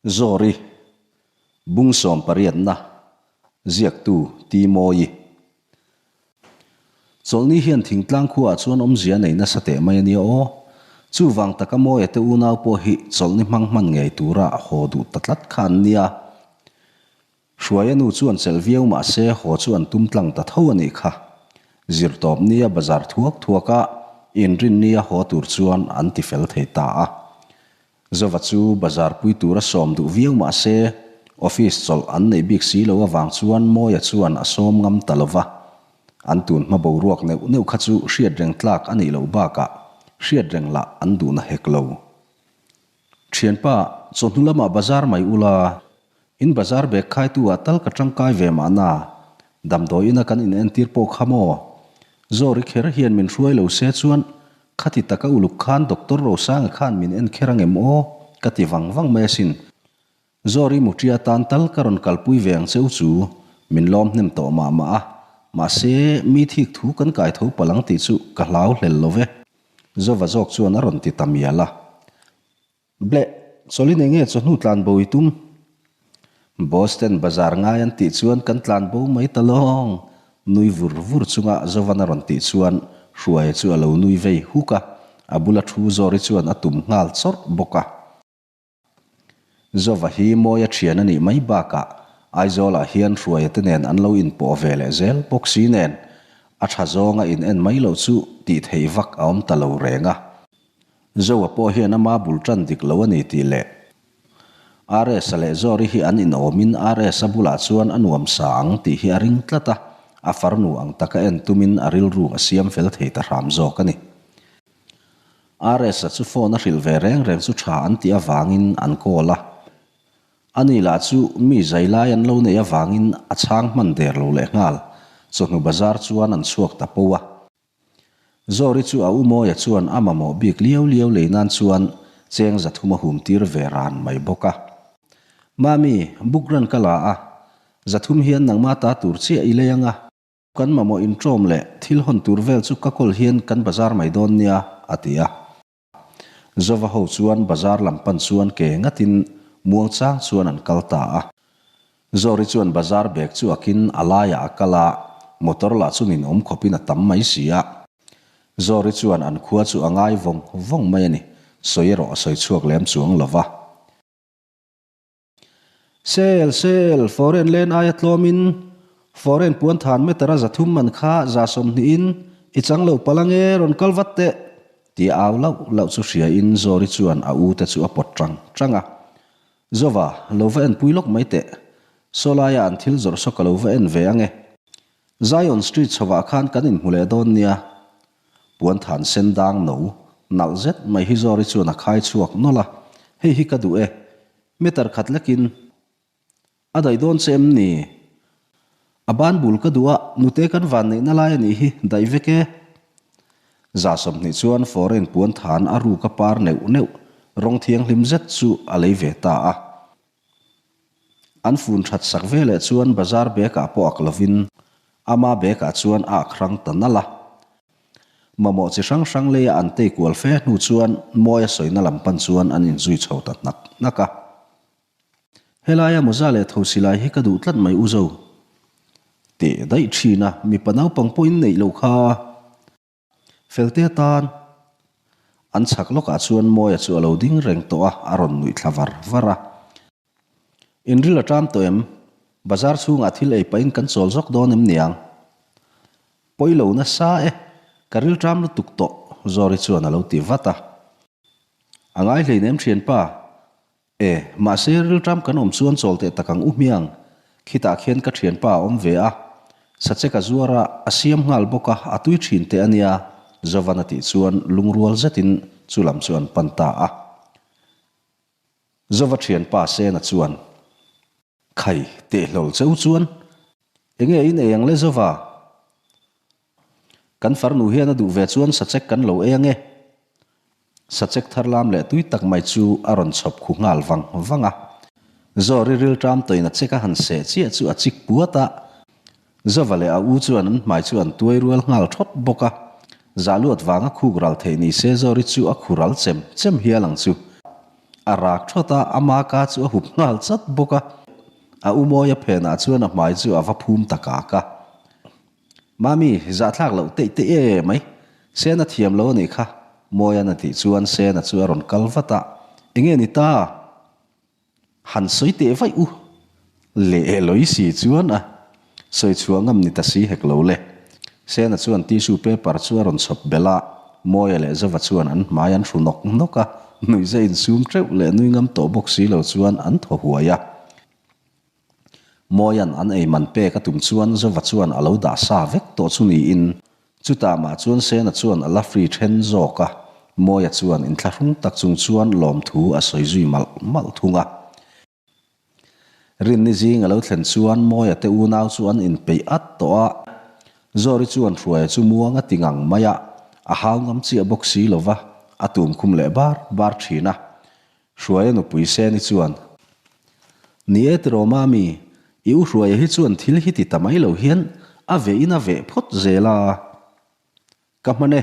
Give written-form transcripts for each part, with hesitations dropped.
Zawri, Bung sawmpariatna, Ziaktu, Ti Mawi. Chawlhni hian thingtlang khuaah chuan awmzia nei nasa teh mai a nia aw. Chuvang taka Mawia te unau pawh hi chawlhni hmang hman ngei tura haw duh ta tlat kha an nia. Hruaia nu chuan chelh viau mah se haw chu an tum tlang ta tho a nih kha. Zirtawp nia bazar thuak thuaka inrinnia haw tur chuan an ti fel thei ta a. Zova chu bazar pui tura sawm duh viau mah se office chawlh an neih bik si lo avang chuan Mawia chuan a sawm ngam ta lo va. An tun hma boruak neuh neuh kha chu hriat reng tlak a nih loh bakah hriat reng lah an duhna hek lo. Thianpa, chawhnu lamah bazar mai ula, in bazar bag khaitu ah tal ka tangkai ve mahna, damdawi ina kan in entir pawh kha maw? Zawri kher hian min hruai lo se chuan khati taka uluk khan Doctor Rosanga khan min en kher angem aw? ka ti vang vang mai asin. Zawri muṭia tan tal ka rawn kalpui ve ang cheu chu min lawm hnem tawh mah mah a, mahse mi thik thu kan kai tho palh ang tih chu ka hlau hlel lo ve. Zova zawk chuan a rawn ti ta mial a. Bleh, chawlin enge chawhnu tlan bo i tum? Boston bazar ngai an tih chuan kan tlan bo mai ta lawng, nui vur vur chunga Zovan a rawn tih chuan Hruaia chu a lo nui vei huk a, a bula thu Zawri chuan a tum nghal chawrh bawk a. Zova hi Mawia thian a nih mai bakah Aizawlah hian Hruaia te nen an lo inpawh ve leh zel bawk si nen a tha zawnga in en mai loh chu tih theih vak a awm ta lo reng a. Zoa pawh hian ama bul tan dik lo a ni tih leh RS-a leh Zawri hi an inawmin RS-a bulah chuan a nuam sa ang tih hi a ring tlat a, a farnu ang taka en tumin a rilru a siam fel thei ta hram zawk a ni. RS-a chu phone a hrilh ve reng reng chu tha an tih avangin an call a. Ani lah chu mi zai lai an lo neih avangin a chhang hman der lo leh nghal. Chawhnu bazar chuan an chhuak ta po a. Zawri chu a u Mawia chuan a mamawh bik liau liau lei nan chuan cheng zathum a hum tir ve ran mai bawk a. Mami, book run ka la a, zathum hian nangmah ta tur chiah i lei anga. Kan mamawh inṭawm leh thil hawn tur vel chu ka kawl hian kan bazar mai dawn nia, a ti a. Zova ho chuan bazar lam pan chuan ke ngatin muangchang chuan an kal ta a. Zawri chuan bazar bag chu akin a laiah a kal a, motor lah chu ninawm khawpin a tam mai si a. Zawri chuan an khua chu a ngai vawng vawng mai a ni, sawi erawh a sawi chhuak lem chuang lo va. Sel, sel, foreign len aia tlawmin foreign puan than meter a 300 man kha 120 in i chang lo palh ange rawn kal vat teh tih a au lauh lauh chu hria in Zawri chuan a u te chu a pawt tang tang a. Zova, lo va en pui lawk mai teh. Saw laia an thil zawrh saw ka lo va en ve ange. Zion Street chhovah khan kan inhmu leh dawn nia. Puan than sen dang no nalh zet mai hi Zawri chuan a khai chhuak nawlh a, Hei hi ka duh e. Meter khat lekin a daih dawn che em ni? A ban bul ka duh a, nute kan van neihna lai a nih hi, daih vek e. 120 chuan foreign puan than a ruk a par neuh neuh rawng thianghlim zet chu a lei ve ta a. An fun that sak ve leh chuan bazar bag ah pawh ak lovin ama bag ah chuan a ak hrang ta nalh a. Mamawh chi hrang hrang leia an tei kual fe hnu chuan Mawia sawina lam pan chuan an inzui chho ta hnak hnak a. Helaia mawza leh tho silai hi ka duh tlat mai u zo. Teh daih thin a, mipa naupang pawhin neih loh kha. Felte atan an chhak lawkah chuan Mawia chu a lo ding reng tawh a, a rawn nuih thla var var a. Inril a ṭam tawh em? Bazar chhungah thil ei pahin kan chawl zawk dawn em niang? Pawi lo nasa e, ka ril ṭam lutuk tawh, Zawri chuan a lo ti vat a. A ngai hleinem ṭhianpa, E, mahse rilṭam kan awm chuan chawl teh tak ang u hmiang. Khitah khian ka ṭhianpa a awm ve a, sachek a zuar a, a siam nghal bawk a, a tui ṭhin teh a nia, Jovan a tih chuan lungrual zetin chu lam chu an pan ta a. Jova ṭhianpa Sena chuan. Khai, teh hlawl cheu chuan enge in ei ang le Zova? Kan farnu hian a duh ve chuan sachek kan lo ei ange. Sachek thar lam leh tui tak mai chu a rawn chhawp khu nghal vang vang a. Zawri rilṭam tawhin a chek a han seh chiah chu a chik puat a. Zova leh a u chuan an hmai chu an tuai rual nghal thawt bawk a. Zah luat vanga khuk ral theih ni se Zawri chu a khu ral chem chem hial ang chu. A rak thawt a, ama ka chu a hup nghal chat bawk a. A u Mawia phenah chuan a hmai chu a va phum ta kak a. Mami, zahthlak loh teih teih e mai. Sena thiam lo a nih kha, Mawia'n a tih chuan Sena chu a rawn kal vat a. Enge ni ta? Han sawi teh vaih u. Leh lawi si chuan a sawi chhuah ngam ni ta si hek lo le. Sena chuan tissue paper chu a rawn chhawp belh a, Mawia leh Zova chuan an hmai an hru nawk nawk a, nuihza insum teuh leh nui ngam tawh bawk si lo chuan an thaw huai a. Mawia'n an ei man pek a tum chuan Zova chuan a lo dah sa vek tawh chu niin Chutah mah chuan Sena chuan a la free then zawk a, Mawia chuan inthlahrung tak chung chuan lawmthu a sawi zui malh malh thung a. Rinni zing a lo thlen chuan Mawia te unau chu an inpeih at tawh a, Zawri chuan Hruaia chu muang a ti ngang mai a, a hau ngam chiah bawk si lo va, a tum khum leh bar bar thin a. Hruaia nupui Seni chuan, Ni e tiraw Mami, i u Hruaia hi chuan thil hi ti ta mai lo hian a veh in a veh phawt zel a. Ka hman e,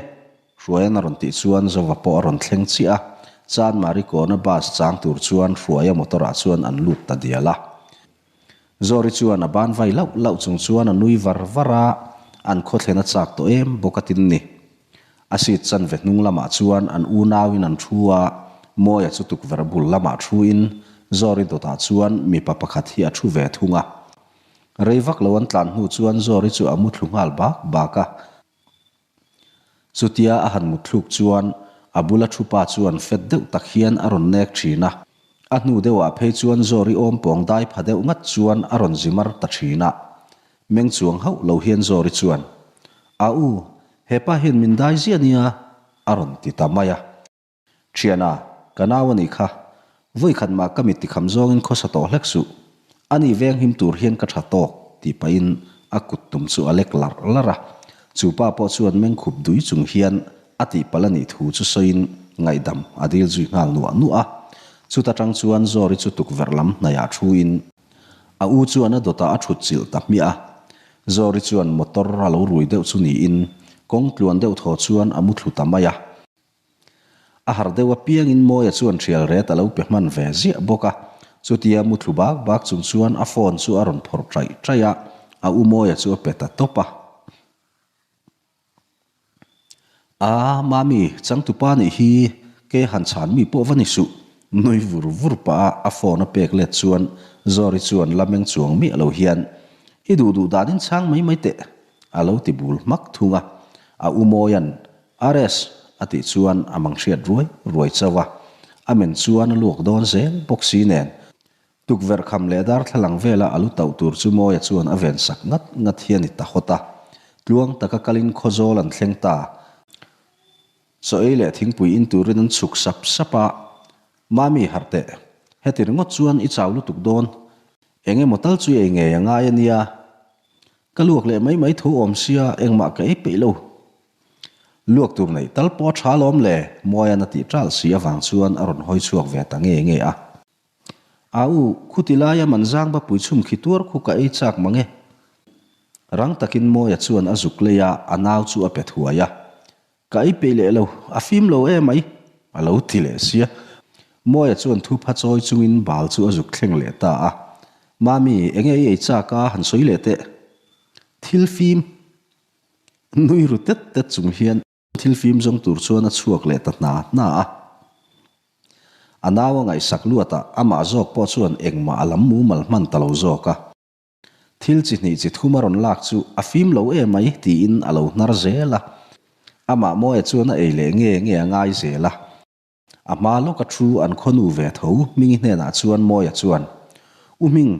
Hruaia'n a rawn tih chuan Zova pawh a rawn thleng chiah a, Chanmari kawna bus chang tur chuan Hruaia motor ah chuan an lut ta dial a. Zawri chuan a ban vai lauh lauh chung chuan a nui var var a, an khawthlen a chak tawh em bawk a tin ni. A seat chanve hnung lamah chuan an unauin an thu a, Mawia chu tukverh bul lamah thuin Zawri dawtah chuan mipa pakhat hi a thu ve thung a. Rei vak lo an tlan hnu chuan Zawri chu a muthlu nghal bak bak a. Chutia a han mutthluk chuan a bula thu pa chuan fet deuh tak hian a rawn nek thin a. A hnu deuhah phei chuan Zawri awm pawng dai pha deuh ngat chuan a rawn zi mar ta thin a. Meng chuang hauh lo hian Zawri chuan, A u, hepa hian min dai ziah nia, a rawn ti ta mai a. Thiana, ka nau a nih kha. Vawi khat mah ka mit tikham zawngin khawsa tawh hlek suh. Ani veng him tur hian ka tha tawk, tih pahin a kut tum chu a lek larh larh a. Chu pa pawh chuan meng khup dui chung hian a tihpalh a nih thu chu sawiin ngaihdam a dil zui nghal nuah nuah a. Chuta tang chuan Zawri chu tukverh lam hnaihah thuin a u chuan a dawtah a thut chilh ta hmiah a. Zawri chuan motor a lo rui deuh chu niin kawng tluan deuh thaw chuan a muthlu ta mai a. A har deuh apiangin Mawia chuan thial ret a lo pe hman ve ziah bawk a. Chutia muthlu bak bak chung chuan a phone chu a rawn phawrh ṭaih ṭaih a, a u Mawia chu a pe ta tawp a. A, Mami, changtupa nih hi ke han chhan mi pawh va ni suh. Nui vur vur pah a a phone a pek let chuan Zawri chuan la meng chuang miah lo hian, I duh duh danin chhang mai mai teh, a lo ti bul hmak thung a. A u Mawia'n RS a tih chuan a mang hriat ruai ruai chauh a, a men chuan a luak dawn zel bawk si nen. Tukverh kham leh darthlalang vela a lu tauh tur chu Mawia chuan a ven sak ngat ngat hi a ni ta hawt a. Tluang taka kalin khawzawl an thleng ta. Chaw ei leh thingpui in turin an chhuk sap sap a, Mami harh teh, heti ringawt chuan i chau lutuk dawn, eng emaw tal chu ei ngei a ngai a nia. Ka luak leh mai mai tho awm sia engmah ka ei peih lo. Luak tur neih tal pawh a tha lawm le, Mawia'n a tih ṭal si avang chuan a rawn hawi chhuak ve ta nge nge a. A u, khuti laia man zang ba pui chhum khi tuar khu ka ei chak mang e. Rang takin Mawia chuan a zuk lei a, a nau chu a pe thuai a. Ka ei peih leh lo, a fim lo em ai, a lo ti leh sia. Mawia chuan thu pha chawi chungin bal chu a zuk thleng leh ta a. Mami, enge i ei chak a, han sawi leh teh. Thil fim. Nui ru tet tet chung hian thil fim zawng tur chuan a chhuak leh ta hna hna a. A nau a ngaihsak luat a, amah zawk pawh chuan engmah a lam mumal hman ta lo zawk a. Thil chi hnih chi thum a rawn lak chu a fim lo em mai tiin a lo hnar zel a. Amah Mawia chuan a ei leh nge nge a ngai zel a. A hma lawka thu an khawnu ve tho Hmingi hnenah chuan Mawia chuan, U Hming,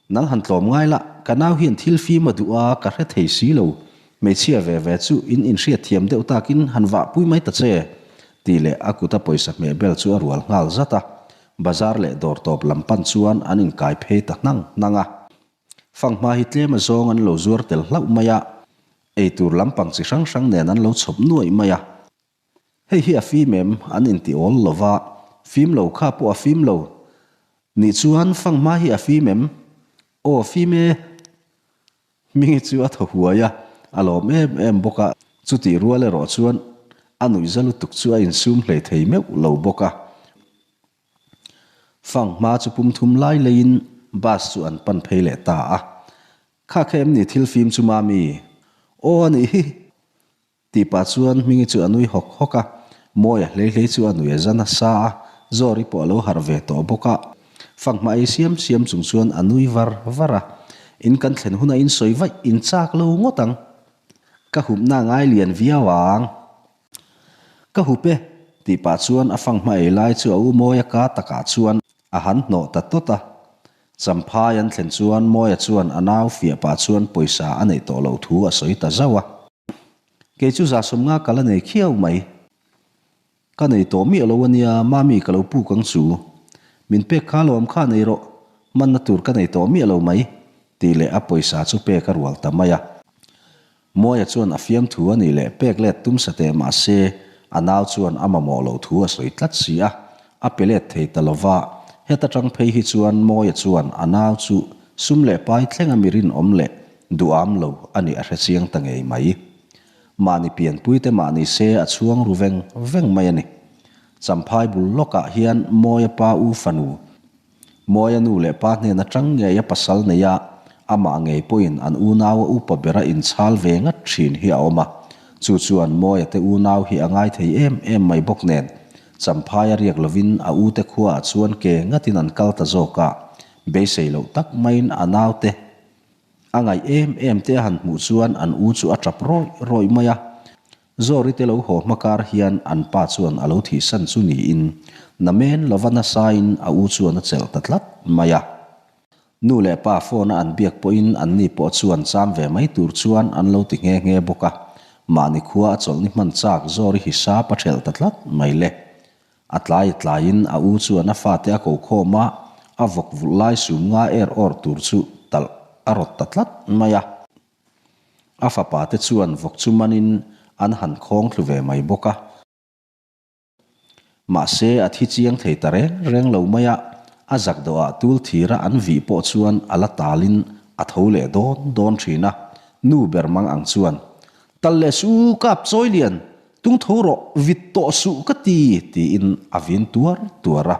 nang han tlawm ngai la, ka nau hian thil fim a duh a, ka hre thei si lo. Hmeichhia ve ve chu in inhriatthiam deuh takin han vahpui mai ta che, tih leh a kuta pawisa hmeh bel chu a rual nghal zat a. Bazar leh dawr tawp lam pan chuan an inkai phei ta hnang hnang a. Fanghma hi tlem a zawng an lo zuar tel hlauh mai a, eitur lampang chi hrang hrang nen an lo chhawp nuaih mai a. Hei hi a fim em? An inti awl lo va, fim lo kha pawh a fim lo. Nih chuan fanghma hi a fim em? Aw fim e. Hmingi chu a thaw huai a, a lawm em em bawk a, chutih rual erawh chuan a nuihza lutuk chu a insum hlei thei meuh lo bawk a. Fanghma chu pum thum lai leiin bus chu an pan phei leh ta a. Kha kha em ni thil fim chu Mami? Aw a nih hi! Tih pah chuan Hmingi chu a nui hawk hawk a, Mawia hlei hlei chu a nui a za nasa a, Zawri pawh a lo harh ve tawh bawk a. Fanghma ei siam siam chung chuan a nui var var a, In kan thlen huna in sawi vaih in chak lo ngawt ang. Ka hupna a ngai lian viau ang. Ka hup e, tih pah chuan a fanghma ei lai chu a u Mawia ka takah chuan a han hnawh ta tawt a. Champhai an thlen chuan Mawia chuan a nau fiah pah chuan pawisa a neih tawh loh thu a sawi ta zauh a. Kei chu 150 ka la nei khiau mai. Ka nei tawh miah lo ania, Mami ka lo puk ang chu. Min pek kha lawm kha nei rawh, manna tur ka nei tawh miah lo mai, tih leh a pawisa chu pek a rual ta mai a. Mawia chuan a fiamthu a nih leh pek let tum sa teh mah se, a nau chuan a mamawh loh thu a sawi tlat si a, a pe let thei ta lo va. Heta tang phei hi chuan Mawia chuan a nau chu sum leh pai thlenga mi rinawm leh duham lo a nih a hre chiang ta ngei mai. Mahni pianpuite mahni se a chhuang ru veng veng mai a ni. Champhai bul lawkah hian Mawia pa u fanu Mawia nu leh pa hnen atang ngei a pasal nei a, amah ngei pawhin an unaua upa bera inchhal ve ngat thin hi a awm a. Chu chuan Mawia te unau hi a ngai thei em em mai bawk nen, Champhai a riak lovin a ute khuaah chuan ke ngatin an kal ta zawk a, beisei loh tak maiin a naute a ngaih em em te a han hmuh chuan an u chu a tap rawih rawih mai a. Zawri te lo haw hma kar hian an pa chuan a lo thihsan chu niin namen lova nasain a u chuan a chelh ta tlat mai a. Nu leh pa phone a an biak pawhin anni pawh chuan cham ve mai tur chuan an lo ti nghe nghe bawk a, mahni khua a chawlhni hman chak Zawri hisap a thelh ta tlat mai le. A tlai tlaiin a u chuan a fate a ko khawm a, a vawk vulh lai sum nga er awr tur chu talh a rawt ta tlat mai a. A fapa te chuan vawk chu manin an han khawng thlu ve mai bawk a. Mahse a thi chiang thei ta reng reng lo mai a, a zak dawhah tul thira an vih pawh chuan a la talin a tho leh dawn dawn thin a. Nu ber mang ang chuan, Tal leh suh u kap chawi lian, tung tho rawh, vit tawh suh ka ti, tiin a vin tuar tuar a.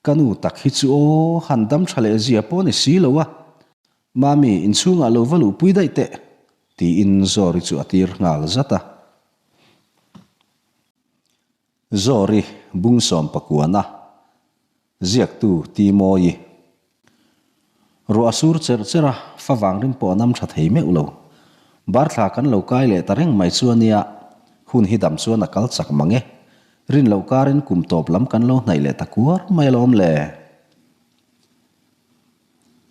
Ka nu tak hi chu aw, han dam tha leh zia pawh ni si lo a. Mami, inchhungah lo va luhpui daih teh, tiin Zawri chu a tir nghal zat a. Zawri, Bungsawm pakuana, ziaktu Timoyi. Ruah a sur cherh cherh a, favang rim pawh a nam tha thei meuh lo. Bar thla kan lo kai leh ta reng mai chu a nia, hun hi dam chuan a kal chak mang e. Rin loh karin kum tawp lam kan lo hnaih leh ta kuar mai alawm le.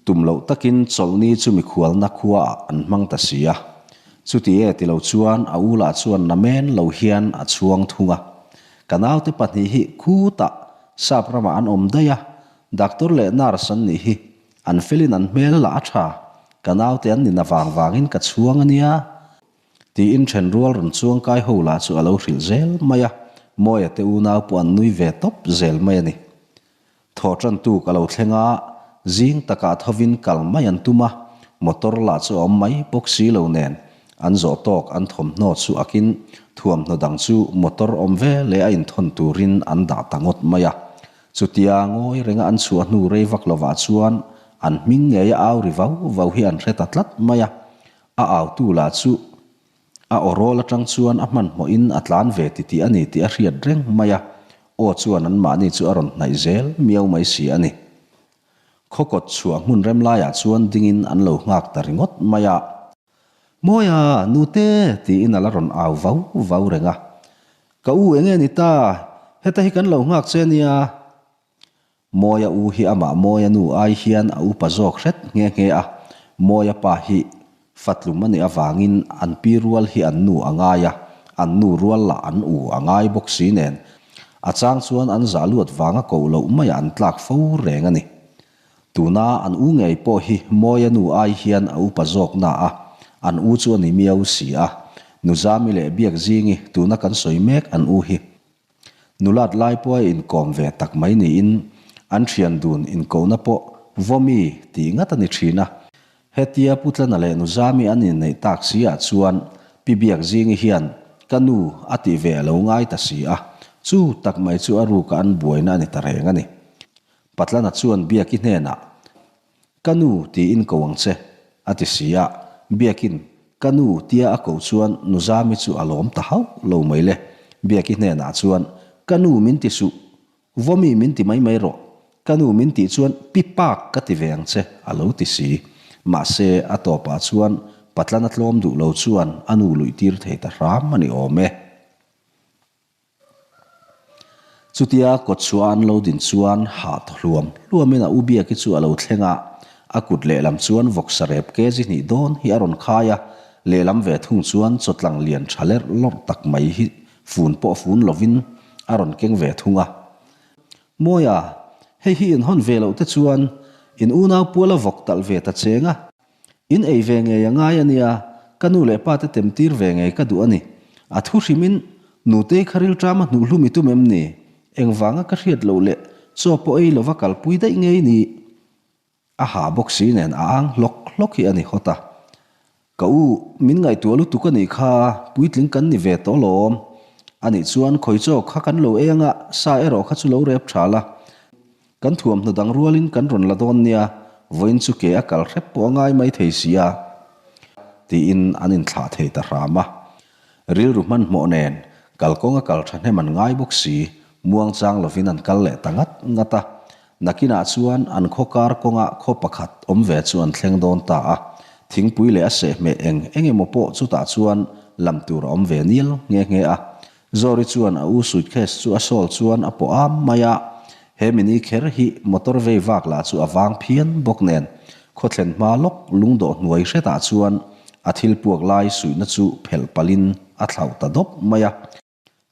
Tum loh takin chawlhni chu mikhualna khuaah an hmang ta si a. Chuti e ti lo chuan a u lah chuan namen lo hian a chhuang thung a. Ka naute pahnih hi khutah sap ramah an awm daih a, Doctor leh nurse an nih hi an felin an hmel lah a tha, ka naute an nin avang vangin ka chhuang a nia, tiin then rual rawn chuang kai ho lah chu a lo hrilh zel mai a, Mawia te unau pawh an nui ve tawp zel mai a ni. Thaw tan tu ka lo thleng a, zing takah thovin kal mai an tum a, motor lah chu a awm mai bawk si lo nen, an zawh tawk an thawmhnaw chu akin thuamhnaw dang chu motor awm ve leh a inthawn turin an dah ta ngawt mai a. Chutia ngawi renga an chhuah hnu rei vak lovah chuan an hming ngeia au ri vau vau hi an hre ta tlat mai a, a autu lah chu a aw rawl atang chuan a hmanhmawhin a tlan ve titih a ni tih a hriat reng mai a, aw chuan anmahni chu a rawn hnaih zel miau mai si a ni. Khawkawt chhuah hmun rem laiah chuan dingin an lo nghak ta ringawt mai a. Mawia, nute! tiin a la rawn au vau vau reng a. Ka u enge ni ta? Heta hi kan lo nghak che nia. Mawia u hi amah Mawia nu ai hian a upa zawk hret nghe nghe a. Mawia pa hi fatlum a nih avangin an pi rual hi an nu a ngai a, an nu rual lah an u a ngai bawk si nen. A chang chuan an zah luat vanga koh loh maiah an tlak fo reng a ni. Tuna an u ngei pawh hi Mawia nu ai hian a upa zawk na a, an u chu a ni miau si a. Nuzami leh Biakzingi tuna kan sawi mek an u hi nulat lai pawh a inkawm ve tak mai niin an thian dun inkohna pawh Vawmi tih ngat a ni thin a. Hetia Putlana leh Nuzami an inneih tak si ah chuan Pi Biakzingi hian ka nu a tih ve a lo ngai ta si a, chu tak mai chu a ruka an buaina a ni ta reng a ni. Patlana chuan Biaki hnenah, Ka nu tiin ko ang che, a ti si a. Biakin, Ka nu tia a ko chuan Nuzami chu a lawm ta hauh lo mai le. Biaki hnenah chuan, Ka nu min ti suh, Vawmi min ti mai mai rawh, ka nu min tih chuan pi pak ka ti ve ang che, a lo ti si. Mahse, a tawpah chuan Patlana tlawm duh lo chuan a nu luih tir thei ta hram a ni awm e. Chutia kawtchhuah an lo din chuan hah thaw hluam hluamin a u Biaki chu a lo thleng a, a kut lehlam chuan vawksa rep kg hnih dawn hi a rawn khai a, lehlam ve thung chuan chawtlang lian tha lerh lawrh tak mai hi fun pawh fun lovin a rawn keng ve thung a. Mawia, hei hi in hawn ve loh te chuan in unau puala vawk talh ve ta cheng a. In ei ve ngei a ngai a nia, ka nu leh pa te tem tir ve ngei ka duh a ni. A thu hrimin nutei kha rilṭama hnuh hlum i tum em ni? Engvanga ka hriat loh leh chaw pawh ei lova kalpui daih ngei ni? A ha bawk si nen a ang hlawk hlawk hi a ni hawt a. Ka u, min ngaihtuah lutuk a nih kha, puitling kan ni ve tawh lawm. A nih chuan khawi chaw kha kan lo ei anga, sa erawh kha chu lo rep tha la. Kan thuamhnaw dang rualin kan rawn la dawn nia, vawiin chu ke a kal hrep pawh a ngai mai thei si a, tiin an inthlah thei ta hram a. Rilru hmanhmawh nen kalkawnga kal thahnem an ngai bawk si, muangchang lovin an kal leh ta ngat ngat a. Nakinah chuan an khaw kar kawngah khaw pakhat awm ve chu an thleng dawn ta a, thingpui leh a sehhmeh eng eng emaw pawh chutah chuan lam tur a awm ve nial nghe nghe a. Zawri chuan a u suitcase chu a sawl chuan a pawh am mai a, he mini kher hi motor vei vak lah chu a vang phian bawk nen khaw thlen hma lawk lungdawh hnuai hretah chuan a thil puak lai suihna chu phelh palhin a thlauh ta dawp mai a.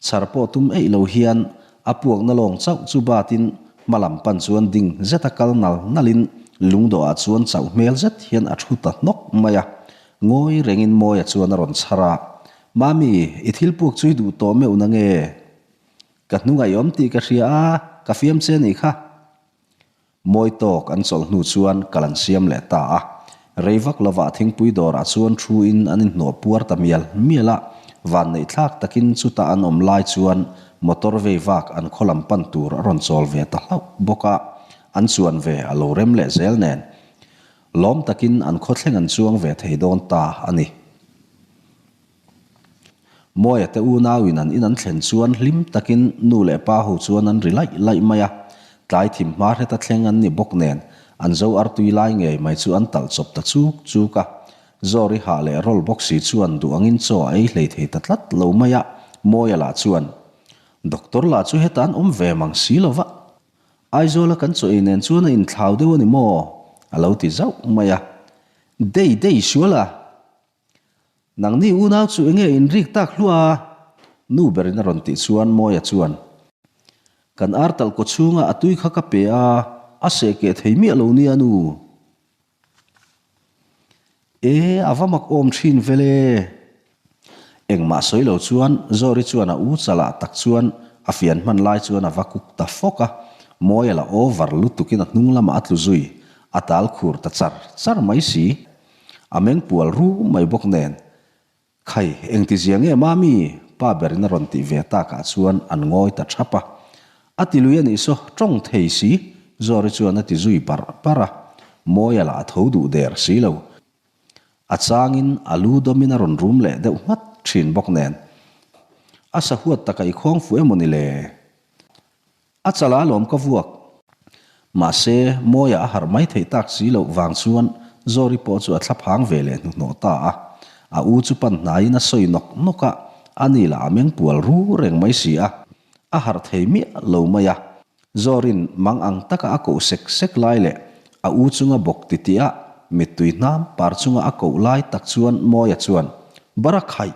Chhar pawh tum eih lo hian a puakna lawng chauh chu batin hma lam pan chuan ding zeta kal nal nalin lungdawhah chuan chauh hmel zet hian a thu ta hnawk mai a. Ngawi rengin Mawia chuan a rawn chhar a, Mami, i thil puak chu i duh tawh meuh na nge? Ka hnungah i awm tih ka hria a, ka fiam che nih kha. Mawi tawk an chawlh hnu chuan kal an siam leh ta a. Rei vak lovah thingpui dawrah chuan thu in an inhnawh puar ta mial mial a, vanneih thlak takin chuta an awm lai chuan motor vei vak an khaw lam pan tur a rawn chawl ve ta hlauh bawk a, an chuan ve a lo rem leh zel nen. Lawm takin an khaw thleng an chuang ve thei dawn ta a ni. Mawia te unauin an in an thlen chuan hlim takin nu leh pa ho chuan an ri laih laih mai a, tlai thim hma hreta thleng an ni bawk nen an zo artui lai ngei mai chu an talh chawp ta chuk chuk a. Zawri hah leh rawl bawk si chuan duh angin chaw a ei hlei thei ta tlat lo mai a, Mawia lah chuan, Doctor lah chu heta an awm ve mang si lo va, Aizawla kan chaw ei nen chuan a inthlau deuh a ni maw? a lo ti zauh mai a. Dei dei sual a! Nangni unau chu enge in rik tak hlua a? Nu berin a rawn tih chuan Mawia chuan, Kan ar talh kaw chhunga a tui kha ka pe a, a seh keh thei miah lo nia nu. E, a va mak awm thin vel e. Engmah sawi lo chuan Zawri chuan a u chalah tak chuan a fian hman lai chuan a va kuk ta fawk a, Mawia la over lutukin a hnung lamah a tlu zui, a tal khur ta char char mai si. A meng pual ru mai bawk nen, Khai, engti zia nge Mami? Pa berin a rawn tih ve takah chuan an ngawi ta thap a. A ti lui a nih saw, tawng thei si, Zawri chuan a ti zui barh barh a. Mawia lah a tho duh der si lo. A changin a lu dawmin a rawn rum leh deuh nghat thin bawk nen. A sahuat taka i khawng fuh emaw ni le? A chala lawm ka vuak. Mahse, Mawia a harh mai theih tak si loh vang chuan Zawri pawh chu a thla phang ve leh hnuhnawh ta a. A u chu pan hnaiin a sawi nawk nawk a, a ni lah a meng pual ru reng mai si a. A harh thei miah lo mai a. Zawrin mang ang taka a koh sek sek lai leh a u chunga bawk titih a, mittui hnam par chunga a koh lai tak chuan Mawia chuan, Barakhaih!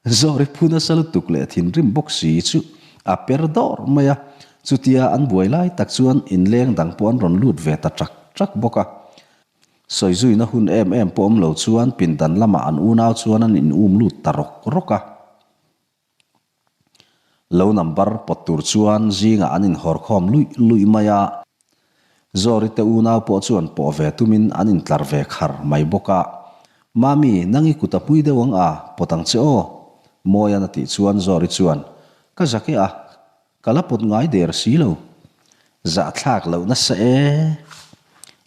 Zawri phu nasa lutuk leh thinrim bawk si chu a per dawr mai a, chutia an buai lai tak chuan inleng dang pawh an rawn lut ve ta ṭak ṭak bawk a. Sawi zuina hun em em pawh awm lo chuan pindan lamah an unau chuan an in um lut ta rawk rawk a. Lo number pawt tur chuan zingah an inhawrkhawm luih luih mai a. Zawri te unau pawh chuan pawh ve tumin an intlar ve khar mai bawk a. Mami, nang i kut a hmui deuh ang a, pawt ang che aw. Mawian a tih chuan Zawri chuan, Ka zak e a, ka la pawt ngai der si lo. Zahthlak loh nasa e.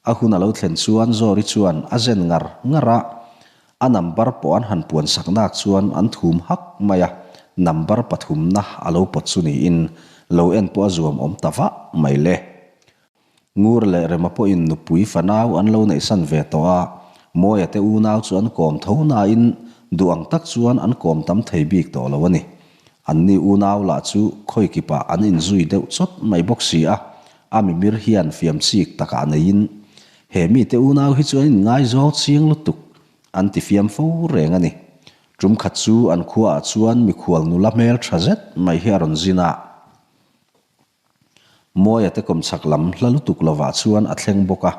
A hun a lo thlen chuan Zawri chuan a zen ngar ngar a, a number pawh an han puan sak nak chuan an thum hak mai a, number pathumna a lo pawt chu niin lo en pawh a zuam awm ta vah mai le. Ngur leh Rema pawhin nupui fanau an lo neihsan ve tawh a, Mawia te unau chu an kawm tho nain duh ang tak chuan an kawm tam thei bik tawh lo a ni. Anni unau lah chu khawi kipah an inzui deuh chawt mai bawk si a, a mimir hian fiam chik takah neiin, He mite unau hi chu an inngaizawng chiang lutuk, an ti fiam fo reng a ni. Tum khat chu an khuaah chuan mikhual nula hmel tha zet mai hi a rawn zin a. Mawia te kawmchhak lam hla lutuk lovah chuan a thleng bawk a,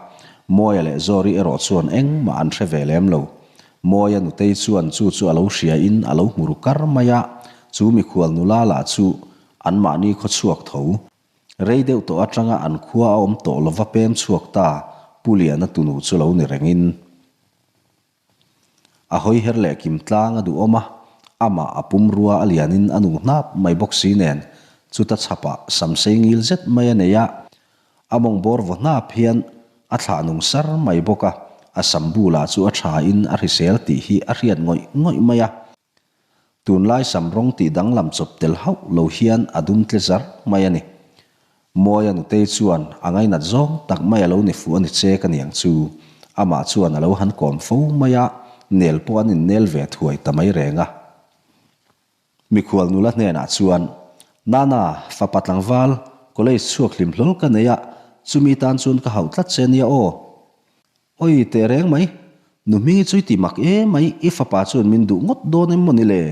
Mawia leh Zawri erawh chuan engmah an hre ve lem lo. Mawia nutei chuan chu chu a lo hriain a lo hmu ru kar mai a, chu mikhual nula lah chu anmahni khawchhuak tho. Rei deuh tawh atanga an khua a awm tawh lova pem chhuak ta Pu Liana tunu chu lo ni rengin a hawi her leh kim tlang a duhawm a, amah a pumrua a lianin a nu hnap mai bawk si nen chuta chhapah samsei ngil zet mai a nei a, a mawng bawr vaw hnap hian a thlah nung sar mai bawk a, a sam bulah chu a thain a hrisel tih hi a hriat ngawih ngawih mai a. Tunlai sam rawng tih danglam chawp tel hauh lo hian a dum tle zar mai a ni. Mawia nutei chuan a ngainat zawng tak mai a lo ni fuh a ni che ka niang chu. Amah chuan a lo han kawm fo mai a, nel pawh an innel ve thuai ta mai reng a. Mikhual nula hnenah chuan, Nana, fapa tlangval, college chhuak hlim hlawl ka nei a, chumi tan chuan ka hauh tlat che nia aw. Oi, teh reng mai. Nu Hmingi chu i ti mak e mai, i fapa chuan min duh ngawt dawn em maw ni le?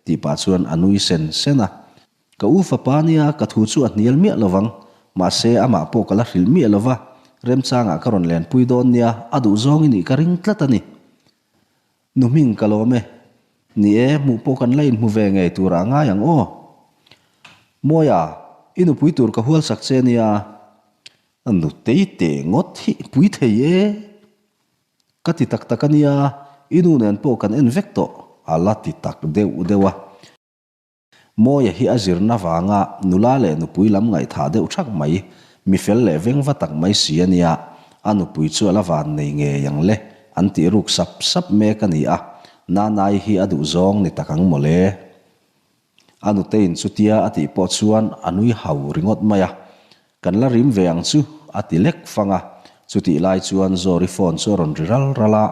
tih pah chuan a nui sen sen a. Ka u fapa nia ka thu chu a hnial miah lo vang, mahse amah pawh ka la hrilh miah lo va, remchangah ka rawn lenpui dawn nia, a duh zawng i nih ka ring tlat a ni. Nu Hming ka lawm e. Ni e, hmuh pawh kan la inhmu ve ngei turah a ngai ang aw. Mawia, i nupui tur ka hual sak che nia. A nutei teh ngawt hi pui thei e. Ka ti tak tak a nia, i nu nen pawh kan en vek tawh, a la ti tak deuh deuh a. Mawia hi a zirna vanga nula leh nupui lam ngaihthah deuh thak mai, mi fel leh vengva tak mai si a nia, a nupui chu a la van nei ngei ang le, an tih ruk sap sap mek a ni a, Nanai hi a duhzawng ni tak ang mawle. A nuteiin chutia a tih pawh chuan a nui hau ringawt mai a, Kan la rim ve ang chu, a ti lek fang a. Chutih lai chuan Zawri phone chu a rawn ri ral ral a,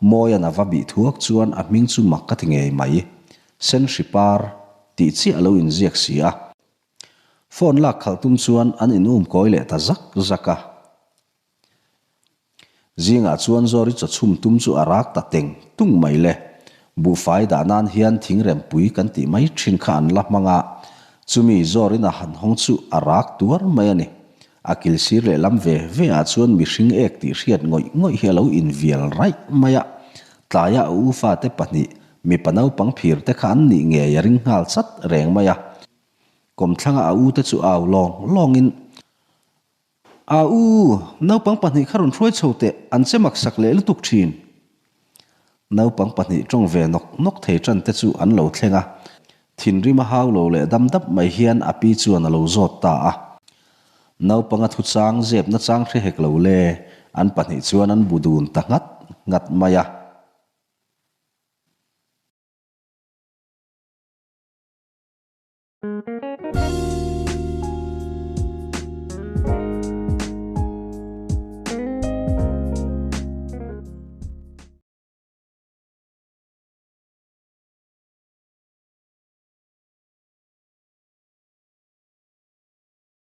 Mawia'n a va bih thuak chuan a hming chu mak ka ti ngei mai. Senhri par tih chiah a lo inziak si a. Phone lak khalh tum chuan an inum kawi leh ta zak zak a. Zingah chuan Zawri chaw chhum tum chu a rak ta teng tung mai le. Buhfai dah nan hian thingrempui kan tih mai thin kha an la hmang a, chumi Zawrin a han hawng chu a rak tuar mai a ni. A kil sir leh lam ve ve ah chuan mihring ek tih hriat ngawih ngawih hi a lo invial raih mai a. Tlaia a u fate pahnih, mipa naupang phir te kha an nih ngei a ring nghal chat reng mai a. Kawmthlanga a u te chu au lawng lawngin A u, naupang pahnih kha rawn hruai chho teh, an che maksak leh lutuk thin. Naupang pahnih tawng ve nawk nawk thei tan te chu an lo thleng a, thinrim a hau lo leh dam dap mai hian a pi chuan a lo zawt ta a. Naupanga thu chang zep na chang hre hek lo le, an pahnih chuan an bu dun ta nghat nghat mai a.